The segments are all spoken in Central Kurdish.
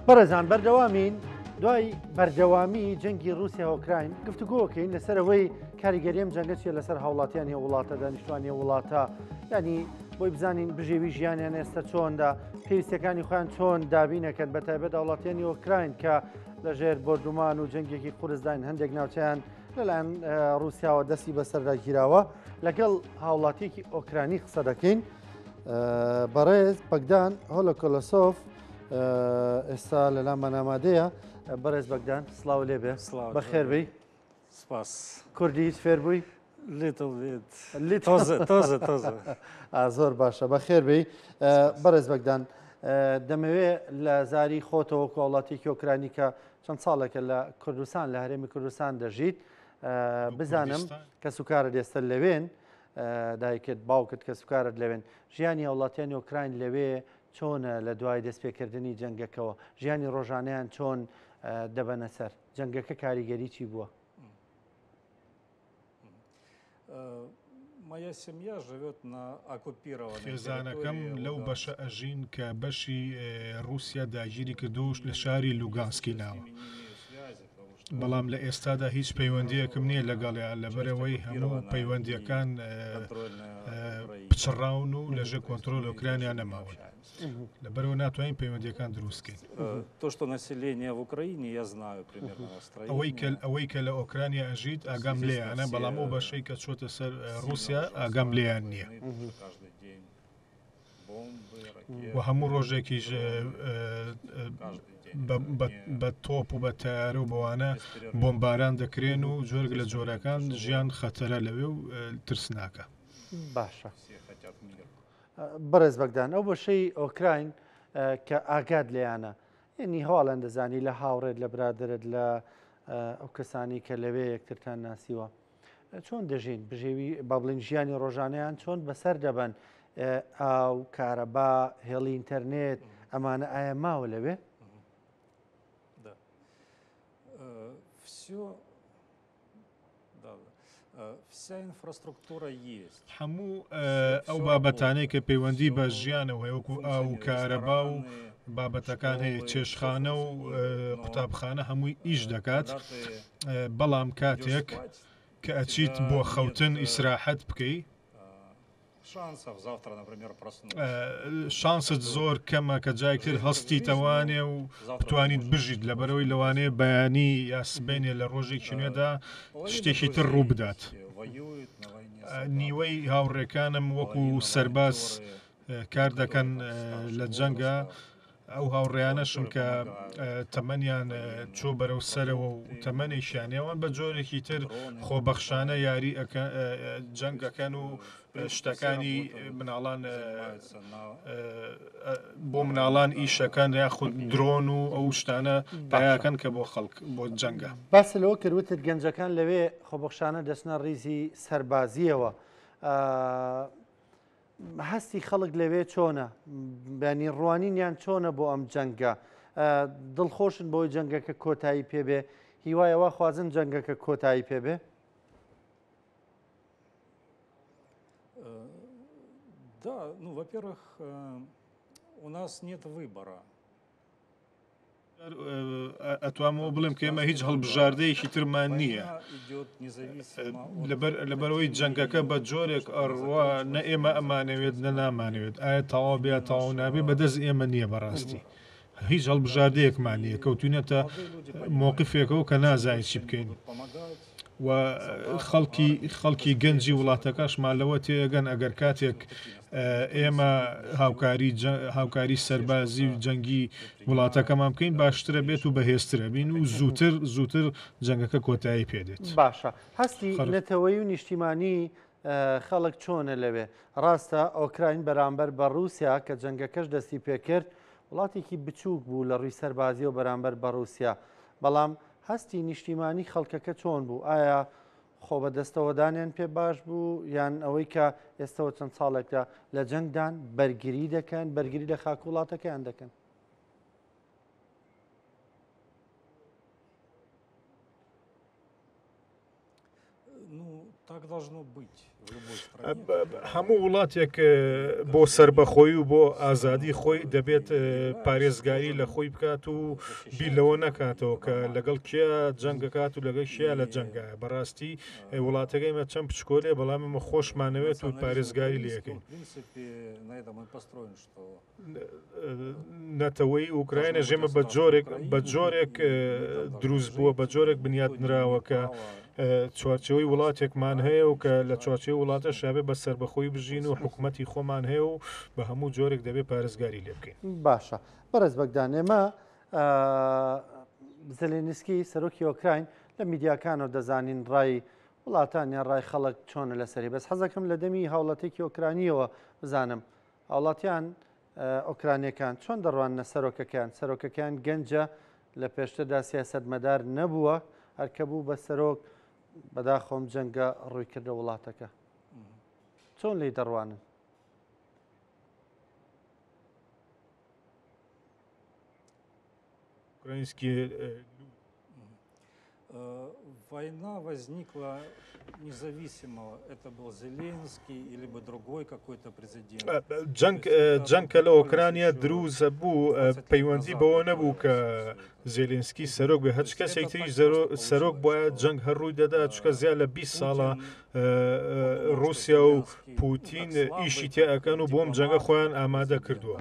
بەڕێزان بەردەوامین دوای بەردەوامی جەنگی رووسیا ئۆکراین گفتوگۆکەین لەسەر ئەوەی کاریگەری ئەم جەنگە چیە لەسەر هاوڵاتیانی وڵاتە دانیشتوانی وڵاتە ینی بۆی بزانین بژێوی ژیانیان ئێستا چۆندا پێویستەکانی خۆیان چۆن دابینەکەن بە تایبەت هاوڵاتیانی ئۆکراین کە لەژێر بۆردومان و جەنگێکی قورسداین هەندێک ناوچیان لەلایەن ڕووسیاوە دەستی بەسەردا گیراوە لەگەڵ هاوڵاتیەکی ئۆکرانی قسە دەکەین بەڕێز بەگدان هۆلۆکۆلۆسۆف ئێستا لەلامان ئامادەیە بەڕێز بەگدان سڵاو لێبێ بەخێربی سپاس کوردی هیچ فێر بووی Little bit. تۆزە تۆزە تۆزە زۆر باشە بەخێربی بەڕێز بەگدان دەمەوێ لە زاری خۆتەوە هاوڵاتیەکی ئۆکرانی کە چەند ساڵێکە لە کوردستان لە هەرێمی کوردستان دەژیت بزانم کەسوکارت ئێستا لەوێن دایکت باوکت کەسوکارت لەوێن ژیانی هاوڵاتیانی ئۆکراین لەوێ چۆنە لە دوای دەستپێکردنی جەنگەکەوە ژیانی ڕۆژانەیان چۆن دەبەنە سەر جەنگەکە کاریگەری چی بووە؟ خێزانەکەم لەو بەشە ئەژین کە بەشی ڕووسیا داگیری کردووش لە شاری لوگانسکی ناوە. بەڵام لە ئێستادا هیچ پەیوەندیەکم نییە لەگەڵیان لەبەرەوەی هەموو پەیوەندیەکان پچڕاون و لەژێر کۆنترۆل ئۆکرانیا نەماون. لەبەرئەوە ناتوانین پەیوەندیەکان دروست کەین. ئەوەی کە لە ئۆکرانیا ئەژیت ئاگام لێیانە، بەڵام ئەو بەشەی کە چۆتە سەر ڕووسیا ئاگام لێیان نییە. و هەموو ڕۆژێکیش بە تۆپ و بە تەیارە و بەوانە بۆمباران دەکرێن و جۆرێک لە جۆرەکان ژیان خەتەرە لەوێ و ترسناکە. باشە. بەڕێز بەگدان ئەو بەشەی ئۆکراین کە ئاگات لێیانە یعنی هەواڵیان دەزانی لە هاوڕێت لە برادرت لە ئەو کەسانی کە لەوێ یەکترتان ناسیوە چۆن دەژین بژێوی با بڵین ژیانی ڕۆژانەیان چۆن بەسەر دەبەن ئاو کارەبا هێڵی ئینتەرنێت ئەمانە ئایا ماوە لەوێ؟ Все هەموو ئەو بابەتانەی کە پەیوەندی بە ژیانەوە هەیە وەکو ئاو و کارەبا و بابەتەکان هەیە چێشخانە و قوتابخانە هەمووی ئیش دەکات بەڵام کاتێک کە ئەچیت بۆ خەوتن ئیسراحەت بکەی شانست زۆر کەمە کە جایتر هەستیتەوانێ و بتوانیت بژیت لەبەرەوەی لەوانەیە بەیانی یا سبەینێ لە ڕۆژێکی نوێدا شتێکی تر ڕوو بدات. نیوەی هاوڕێکانم وەکو سەرباز کار دەکەن لە جەنگە ئەو هاوڕێیانەشم کە تەمەنیان چۆ بەرەو سەرەوە و تەمەنێکیان ئەوان بە جۆرێکی تر خۆبەخشانە یاری جەنگەکەن و شتەکانی مناڵان بۆ مناڵان ئیشەکان یاخود درۆن و ئەو شتانە پایاکەن کە بۆ خەڵک بۆ جەنگە. باست لەوە کرد وتت گەنجەکان لەوێ خۆبەخشانە دەچنە ڕیزی سەربازییەوە. هەستی خەڵک لەوێ چۆنە؟ یانی ڕوانینیان چۆنە بۆ ئەم جەنگە؟ دڵخۆشن بەوەی جەنگەکە کۆتایی پێبێ؟ هیوای ئەوە خوازن جەنگەکە کۆتایی پێبێ؟ Да, ну, во-первых, у нас нет выбора. ئەتوامەوە بڵێم کە ئێمە هیچ هەڵبژاردەیەکی ترمان نییە لەبەر لەبەرەوەی جەنگەکە بە جۆرێک ئەڕوا نە ئێمە ئەمانەوێت نە نامانەوێت ئایا تەواو بێ تەواو نابێ بەدەست ئێمە نییە بەڕاستی هیچ هەڵبژاردەیەکمان نییە کەوتوینەتە مۆقفێکەوە کە نازانین چی بکەین و خەڵکی خەڵکی گەنجی وڵاتەکەشمان لەوە تێگەن ئەگەر کاتێک ئێمە هاوکاری هاوکاری سەربازی و جەنگی وڵاتەکەمان بکەین باشترە بێت و بەهێزترە بین و زووتر زووتر جەنگەکە کۆتایی پێدێت. باشە هەستی نەتەوەی و نیشتیمانی خەڵک چۆنە لەوێ؟ ڕاستە ئۆکراین بەرامبەر بە ڕووسیا کە جەنگەکەش دەستی پێکرد وڵاتێکی بچووک بوو لە ڕووی سەربازیەوە بەرامبەر بە ڕووسیا بەڵام هەستی نیشتیمانی خەڵکەکە چۆن بوو؟ ئایا خۆ بەدەستەوەدانیان پێ باش بوو یان ئەوەی کە ئێستەوە چەند ساڵێکە لە جەنگدان بەرگری دەکەن بەرگری لە خاک وڵاتەکەیان دەکەن؟ Ну, так должно быть. هەموو وڵاتێک بۆ سەربەخۆی و بۆ ئازادی خۆی دەبێت پارێزگاری لە خۆی بکات و بیر لەوە نەکاتەوە کە لەگەڵ کێ جەنگەکات و لەگەڵ کێ لە جەنگە. بەڕاستی وڵاتەکەی مە چەند پچکۆلێ، بەڵام ئمە خۆشمانەوێت و پارێزگاری لەکەین. نەتەوەی ئوکراینە ژێمە بە جۆرێک بە جۆرێک دروست بووە، بە جۆرێک بنیات نراوە کە چوارچەوەی وڵاتێکمان هەیە و کە لە چوارچەوەی وڵاتە شابێ بە سەربەخۆی بژین و حکوومەتی خۆمان هەیە و بە هەموو جۆرێک دەبێت پارێزگاری لێ بکەین. باشە بەڕێز بەگدان، ئێمە زلێنسکی سەرۆکی ئۆکراین لە میدیاکانەوە دەزانین ڕای وڵاتان یان ڕای خەڵک چۆنە لەسەری، بەس حەزەکەم لە دەمی هاوڵاتێکی ئۆکرانیەوە بزانم هاوڵاتیان ئۆکرانیەکان چۆن دەڕواننە سەرۆکەکەیان؟ سەرۆکەکەیان گەنجە، لە پێشتردا سیاسەتمەدار نەبووە، هەرکە بوو بە سەرۆک بەداخۆم جەنگە ڕووی کردە وڵاتەکە. چۆن لی دەڕوانن؟ Украинские Война возникла независимо, это был Зеленский или бы другой какой-то президент. جەنگ جەنگ کە لە ئۆکرانیا دروست بوو پەیوەندی بەوە نەبوو کە زێلینسکی سەرۆک بێ، هەچ کەسێک تریش سەرۆک بواە جەنگ هەر ڕووی دەدا، چکە زیاد لە 20 ساڵە رووسیا و پوتین ئیشی تێ ئەکەن و بۆم جەنگە خۆیان ئامادە کردووە.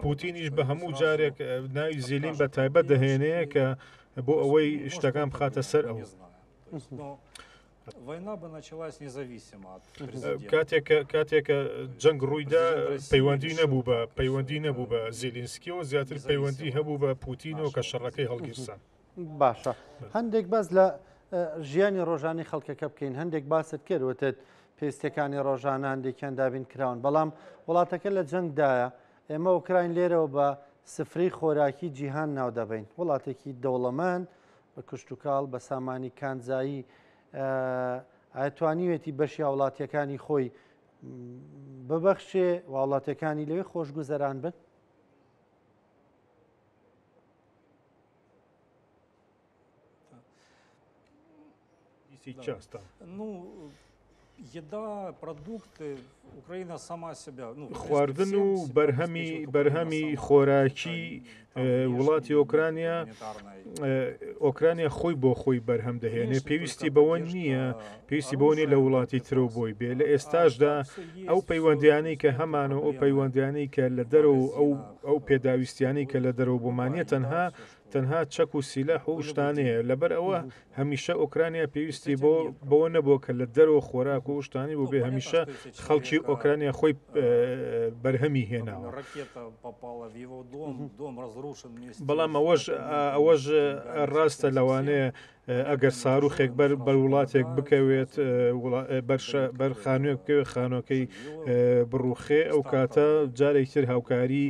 پوتینیش بە هەموو جارێک ناوی زیلین بە تایبەت دەهێنەیە کە بۆ ئەوەی شتەکان بخاتە سەر ئەو. کاتێک کاتێکە جەنگ ڕوویدا پەیوەندی نەبوو بە پەیوەندی نەبوو بە زیلینسکیەوە، زیاتر پەیوەندی هەبوو بە پوتینەوە کە شەڕەکەی هەڵگیرسان. باشە هەندێک باس لە ژیانی ڕۆژانی خەڵکەکە بکەین. هەندێک باست کرد وتت پێویستیەکانی ڕۆژانە هەندێکیان دابین کراون، بەڵام وڵاتەکە لە جەنگدایە. ئێمە ئۆکراین لێرەوە بە سفرەی خۆراکی جیهان ناودەبەین، وڵاتێکی دەوڵەمەند بە کشتتوکاڵ، بە سامانی کانزایی، ئایا توانیوێتی بەشی هاوڵاتیەکانی خۆی ببەخشێ و هاوڵاتیەکانی لەوێ خۆشگوزەران بن؟ Сейчас там. Ну, еда, продукты, Украина сама себя, ну, خواردن و بەرهەمی بەرهەمی خۆراکی وڵاتی ئۆکرانیا ئۆکرانیا خۆی بۆ خۆی بەرهەم دەهێنێ، پێویستی بەوە نییە پێویستی بەوە نیە لە وڵاتی ترەوە بۆی بێ. لە ئێستاشدا ئەو پەیوەندیانەی کە هەمان و ئەو پەیوەندیانەی کە لە دەرەوە ئەو ئەو پێداویستیانەی کە لە دەرەوە بۆمانە تەنها تەنها چەک و سیلاح و شتانەیە. لەبەر ئەوە هەمیشە ئۆکرانیا پێویستی بۆ بەوە نەبووە کە لە دەرەوە خۆراک و شتانی بۆ بێ، هەمیشە خەڵکی ئۆکرانیا خۆی بەرهەمی هێناوە. بەڵام ئەوەش ئەوەش ڕاستە، لەوانەیە ئەگەر ساروخێک بەر بەر وڵاتێک بکەوێت، بەر خانوویەک بکەوێت، خانووەکەی بڕوخێ، ئەو کاتە جارێکتر هاوکاری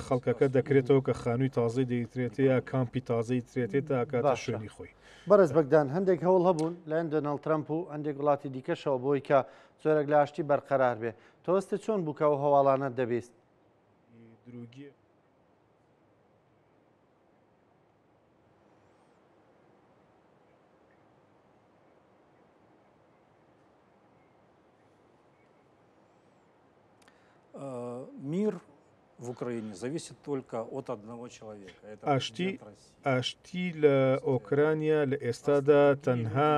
خەڵکەکە دەکرێتەوە کە خانووی تازەی دەیترێتێ یا کامپی تازەی ترێتێ تا کاتە شوێنی خۆی. بەڕێز بەگدان، هەندێک هەوڵ هەبوون لایەن دۆناڵد ترەمپ و هەندێک وڵاتی دیکەشەوە بۆی کە جۆرێک لە ئاشتی بەرقەرار بێ، تۆستت چۆن بوو کە ئەو هەواڵانەت دەبیست؟ Мир в Украине зависит только от одного человека. Это ئاشتی ئاشتی لە ئۆکرانیا لە ئێستادا تەنها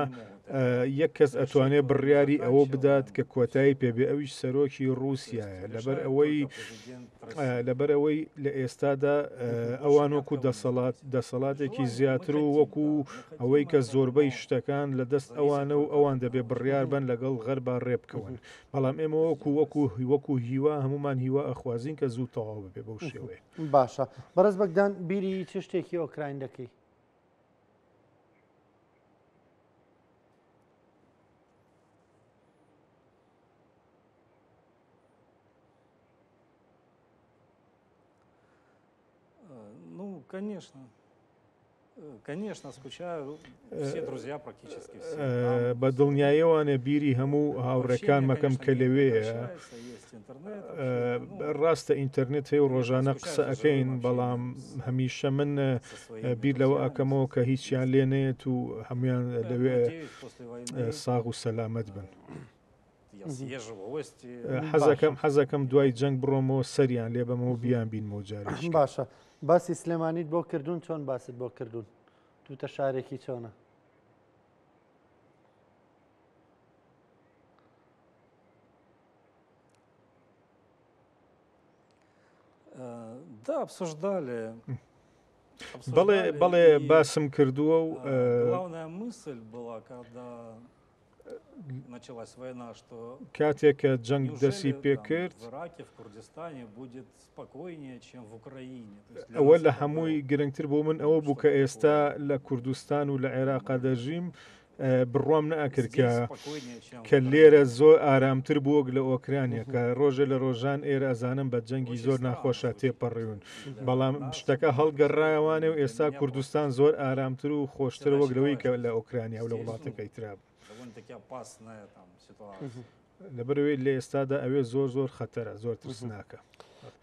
یەک کەس ئەتوانێت بڕیاری ئەوە بدات کە کۆتایی پێبێ، ئەویش سەرۆکی رووسایە. لەبەر ئەوەی لەبەر ئەوەی لە ئێستادا ئەوان وەکو دەسەڵات دەسەڵاتێکی زیاتر و وەکو ئەوەی کە زۆربەی شتەکان لە دەست ئەوانە و ئەوان دەبێ بڕیار بن لەگەڵ غەربا ڕێبکەون. بەڵام ئێمە وەکو وەکو وەکو هیوا هەمومان هیوا ئەخوازین کە زوو تەواو ببێ بەو شێوەیە. باشە بەڕێز بەگدان، بیری چ شتێکی ئۆکراین دەکەی؟ Ну, конечно. بە دڵنیایەوانێ بیری هەموو هاوڕێکانمەکەم کە لەوێیە. ڕاستە ئینتەرنێت هەیە و ڕۆژانە قسە ئەکەین، بەڵام هەمیشە من بیر لەوە ئەکەمەوە کە هیچیان لێ نەیەت و هەمویان لەوێ ساغ و سەلامەت بن. حەزەکەم حەزەکەم دوای جەنگ بڕۆمەوە سەریان لێ بەمەوە بیان بینمەوە جارێکی. باشە باسی سلێمانیت بۆ کردوون چۆن باست بۆ کردوون توتە شارێکی چۆنە؟ Да, обсуждали. بەڵێ بەڵێ باسم کردووە و главная мысль была, когда началась война, что کاتێک کە جەنگ دەسی پێکرد ئەوە لە هەمووی گرنگتر بۆ من ئەوە بوو کە ئێستا لە کوردستان و لە عێراقا دەژیم بڕوام نەئەکرد کە کە لێرە زۆر ئارامتر بووەک لە ئۆکرانیا کە ڕۆژێ لە ڕۆژان ئێرە ئەزانم بە جەنگی زۆر ناخۆشە تێپەڕیون بەڵام شتەکە هەڵگەڕایەوانێ و ئێستا کوردستان زۆر ئارامتر و خۆشتر وەک لەوەی کە لە ئۆکرانیا و لە وڵاتەکەی ترا بوو. لەبەرئەوەی لە ئێستادا ئەوێ زۆر زۆر خەتەرە زۆر ترسناکە.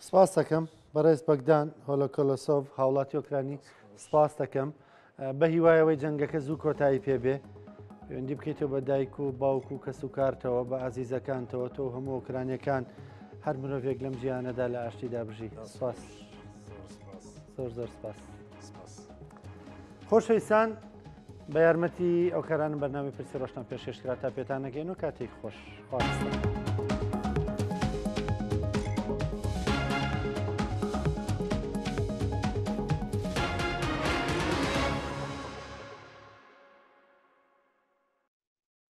سپاست دەکەم بەڕێز بەگدان هۆلۆکۆلۆسۆڤ هاوڵاتی ئۆکرانی سپاست دەکەم بە هیوای ئەوەی جەنگەکە زوو کۆتایی پێ بێ پەیوەندی بکەیتەوە بە دایک و باوک و کەس و کارتەوە بە ئازیزەکانتەوە تۆ هەموو ئۆکرانیەکان هەر مرۆڤێک لەم جیهانەدا لە ئاشتیدا بژی سپاس زۆر زۆر سپاس خۆشەویستان بە یارمەتی ئەوکارانم بەرنامەی پرسی ڕۆژتان پێشکەش کرا تا پێتان نەگەین و کاتێک خۆش خواستان.